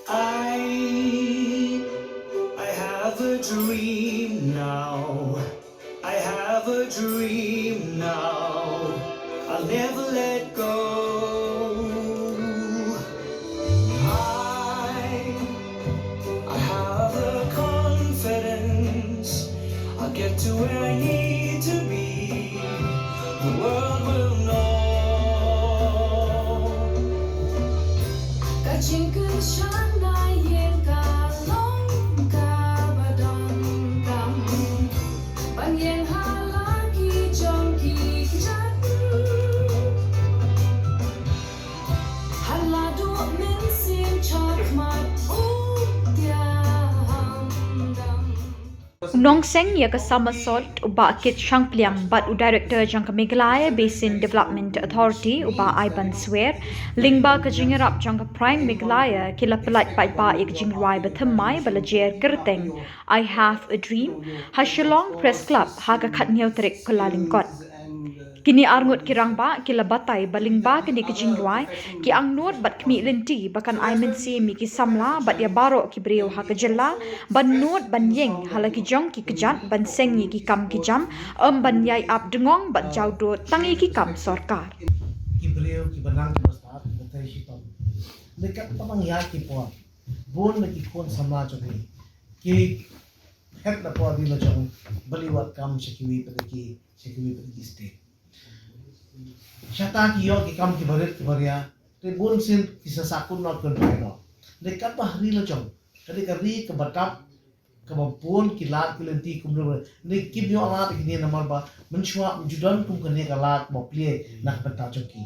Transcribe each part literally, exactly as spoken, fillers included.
I, I have a dream now. I have a dream now. I'll never let go. I, I have the confidence. I'll get to where I need to be. The world will know. Ka jingkyrshan na ïing ka long kaba donkam. Ban ïeng ha la ki jong ki kjat. Ha la duh mynsiem chakhmat u tiam dam. U nongseng ïa ka Summersault, u Bah Kit Shangpliang, bad u Director jong ka Meghalaya Basin Development Authority, u Bah Ivan Swer, lyngba ka jingïarap jong ka Prime Meghalaya, ki la pyllait paidbah ïa ka jingrwai bathymmai ba la jer kyrteng I Have a Dream ha Shillong Press Club ha ka khathynñiew tarik Kyllalyngkot. Kine arngut ki rangbah ki la batai ba lyngba kane ka jingrwai, ki angnud bad khmih lynti ba kan ai mynsiem ïa ki samla bad ïa baroh ki briew ha ka jylla ban nud ban ïeng ha la ki jong ki kjat ban seng ïa ki kam ki jam, ym ban ïai ap dngong bad jaw dud tang ïa ki kam sorkar. Ki briew kiba nang kiba stad kiba trei shitom. Lei katba nang ïa ki por, bun na ki khun samla jong ngi ki phet na por ri la jong ban ïa wad kam sha kiwei pat ki, sha kiwei pat ki state. Shata ki ïoh ki kam kiba rit kiba ria. Te bun sien ki sa sah kut noh kut noh. Lei katba ha ri la jong, ka dei ka ri kaba dap, kaba bun ki lad ki lynti kumno. Lei kim ïoh lad kine namar ba mynshuwa ym ju don kum kane ka lad ba plie na ka bynta jong ki.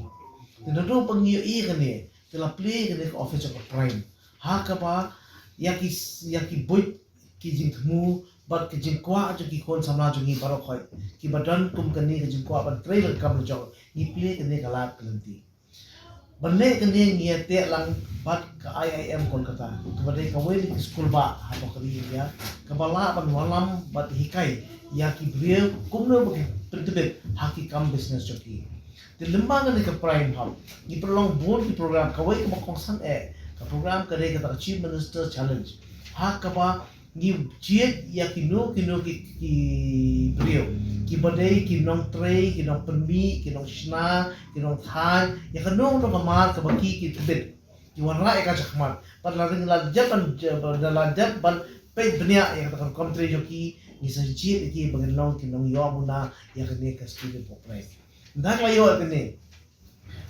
Te naduh ba ngi ïohi kane, te la plie kane ka office jong ka Prime, ha kaba ïa ki, ïa ki buit, ki jingthmu bad ki jingkwah jong ki khun samla jong ngi baroh khoit kiba don kum kane ka jingkwah ban trei la ka kam la jong, ngi plie kane ka lad ka lynti. Ban leh kane ngi ïateh lang bad ka I I M Kolkata, kaba dei kawei na ki skul bah hapoh ka ri India, kaba lah ban wallam bad hikai ïa ki briew kumno ba kin pyntbit ha ki kam business jong ki. Te lyngba kane ka Prime Hub, ngi pynlong bun ki program, kawei kaba kongsan eh ka program ka dei kata ka Chief Minister Challenge, ha kaba ngi jied ïa kino kino ki, ki briew kiba dei ki nongtrei, ki nongpynmih, ki nongshna, ki nongthait, ïa kano kano ka mar kaba ki, ki tbit, ki wanrah ïa ka shakhmat. Bad lada ngi la dep ban, lada la dep ban peit bniah ïa kata ka rukom trei jong ki, ngi sa jied ïa ki ba kin long ki nongïoh muna ïa kane ka Student Power Prime. Ynda la ïoh ïa kane,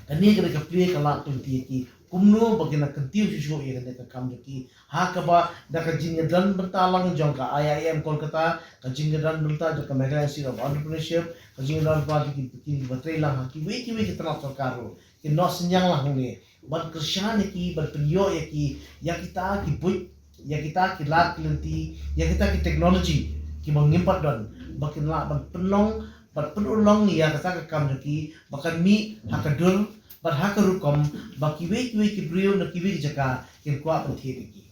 kane ka dei ka plie ka lad ka lynti ïa ki kumno ba kin kyntiew shuh shuh ïa kane ka kam jong ki, ha kaba da ka jingïadon bynta lang jong ka I I M Kolkata, ka jingïadon bynta jong ka Meghalaya Institute of Entrepreneurship, ka jingïadon bynta jong ki, ki, kiba trei lang ha kiwei kiwei ki tnat sorkar ruh, kin noh synñiang lang hangne ban kyrshan ïa ki, ban pynïoh ïa ki ïa kita ki buit, ïa kita ki lad ki lynti, ïa kita ki technology kiba ngim pat don, ba kin lah ban pynlong, ban pynurlong ïa kata ka kam jong ki ba kan mih ha ka dur bad ha ka rukom ba kiwei kiwei ki briew na kiwei ki jaka kin kwah ban thied ïa ki.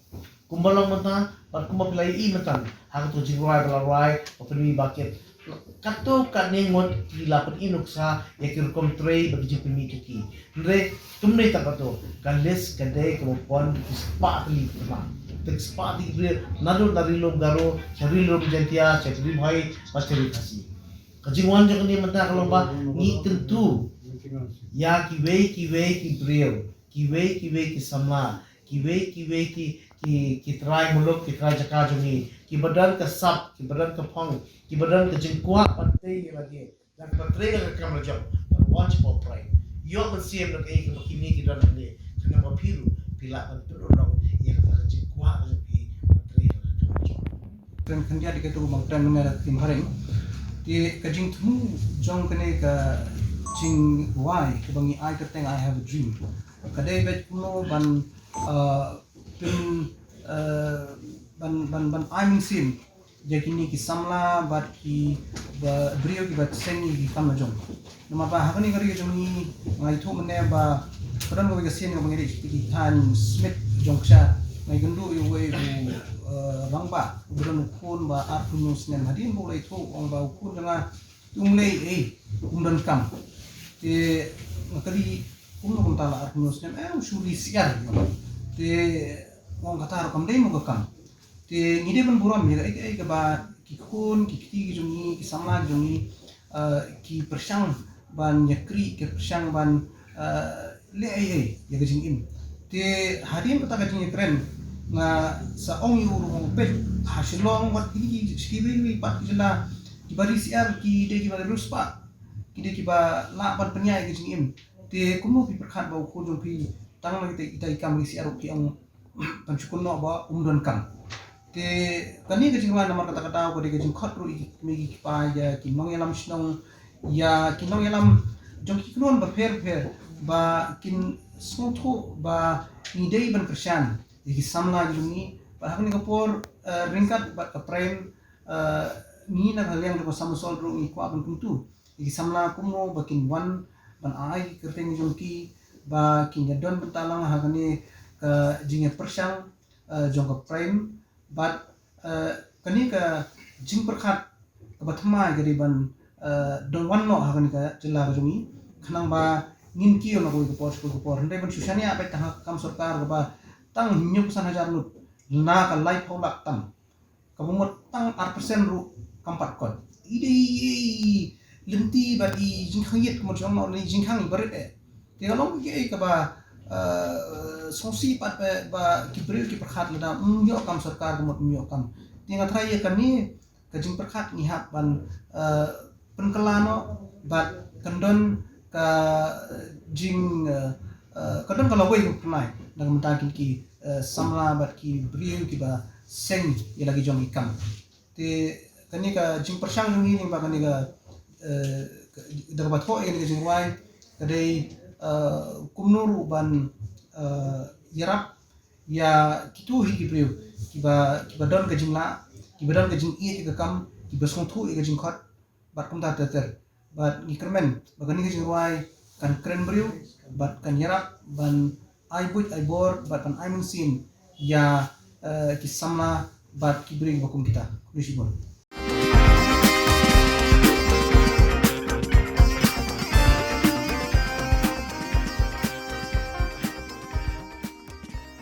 Kumba long mynta bad kumba phi la ïohi mynta ha kato ka jingrwai ba la rwai ba pynmih ba kit, katto katne ngut ki la pyni nuksa ïa ki rukom trei bad ki jingpynmih jong ki. Hynrei kumne tang katto, ka list ka dei kaba pon ki spah tylli ki khynnah, ki spah tylli ki briew, naduh na Ri Lum Garo sha Ri Lum Jaiñtia, sha Ri Bhoi bad sha Ri Khasi. Ka jingwan jong kane mynta ka long ba ngi kyntu ïa kiwei kiwei ki briew, kiwei kiwei ki samla, kiwei kiwei ki, ki, ki trai muluk, ki trai jaka jong ngi, kiba don ka sap, kiba don ka phong, kiba don ka jingkwah ban tei ïa lade da kaba trei la ka kam la jong, ban wan shapoh Prime. Ïoh mynsiem da kaei kaba kine ki don hangne, khnang ba phi ruh phi lah ban pynurlong ïa kata ka jingkwah ka jong phi ban trei la ka kam la jong. Kren khyndiat ïa kato ba kren mynne da Tim Haring. Te ka jingthmu jong kane ka jingrwai kaba ngi ai kyrteng I Have a Dream, ka dei beit kumno ban, uh, pyn, uh, ban, ban, ban ai mynsiem ïa kine ki samla bad ki ba briew kiba seng ïa ki kam la jong. Namar ba ha kane ka ri ka jong ngi, nga ithuh mynne ba ka don kawei ka sien kaba ngi ri ki thaiñ Smit jong ksha, nga ïakynduh ïa uwei u, eh, rangbah uba don u khun ba arphew snem. Hadien ba u la ithuh, ong ba u khun jong nga um leh ei, um don kam. Te nga kylli kumno kumta la arphew snem, eh, u shu ri syiar. Te ong kata ruh kam dei mo ka kam. Te ngi dei ban burom ïa kaei kaei kaba ki khun, ki kti ki jong ngi, ki samla ki jong ngi, eh, ki pyrshang ban ïakren, ki pyrshang ban, eh, leh ei ei ïa ka jingim. Te hadien kata ka jingïakren, nga sa ong ïa u ruh, peit ha Shillong, wat ki, ki, ki, ki, ki, pat ki jylla kiba ri syiar ki dei kiba riewspah, ki dei kiba lah ban pynïaid ïa ka jingim. Te kumno phi pyrkhat ba u khun jong phi tang na kita, kita i kam ri syiar ruh phi ong, pynshukor noh ba um don kam. Te kane ka jingrwai namar kata ka daw ka dei ka jingkhot ruh ïa ki kmie ki kpa, ïa ki nongïalam shnong, ïa ki nongïalam jong ki kynhun bapher bapher ba kin sngewthuh ba ngi dei ban kyrshan ïa ki samla jong ngi. Bad ha kane ka por, eh, ryngkat bad ka PREM, eh, ngi na ka liang jong ka Summer Salt ruh ngi kwah ban kyntu ïa ki samla kumno ba kin wan ban ai ki kyrteng jong ki ba kin ïadon bynta lang ha kane ka jingïapyrshang, eh, jong ka PREM. Bad, eh, kane ka jingpyrkhat kaba thymmai ka dei ban, eh, don wan noh ha kane ka jylla ka jong ngi, khnang ba ngin kiew na kawei ka por sha kawei ka por. Hynrei ban shu shaniah beit tang ha ka kam sorkar kaba tang hynñiewphew san hajar ngut na ka laiphew lak tam, kaba mut tang ar percent ruh kam pat koit. I dei i lynti bad i jingkhang ïit, ka mut shong noh i jingkhang iba rit eh. Te ka long kaei kaba, eh, sngewsih pat ba, ba ki briew ki pyrkhat lada ym ïoh kam sorkar, ka mut ym ïoh kam. Te nga tharai ïa kane ka jingpyrkhat ngi hap ban, eh, pynkylla noh bad kan don ka, eh, jing, eh, eh, kan don ka lawei ka pynai na ka bynta kin ki, eh, samla bad ki briew kiba seng ïa la ki jong ki kam. Te kane ka jingpyrshang jong ngi lyngba kane ka, eh, ka, da kaba thoh ïa kane ka jingrwai ka dei, eh, kumno ruh ban, eh, ïarap ïa kito hi ki briew kiba, kiba don ka jinglah, kiba don ka jingïeit ïa ka kam, kiba sngewthuh ïa ka jingkhot bad kumta ter ter. Bad ngi kyrmen ba kane ka jingrwai kan kren briew bad kan ïarap ban ai buit ai bor bad ban ai mynsiem ïa, eh, ki samla bad ki briew kiba kum kita. Khublei shibun.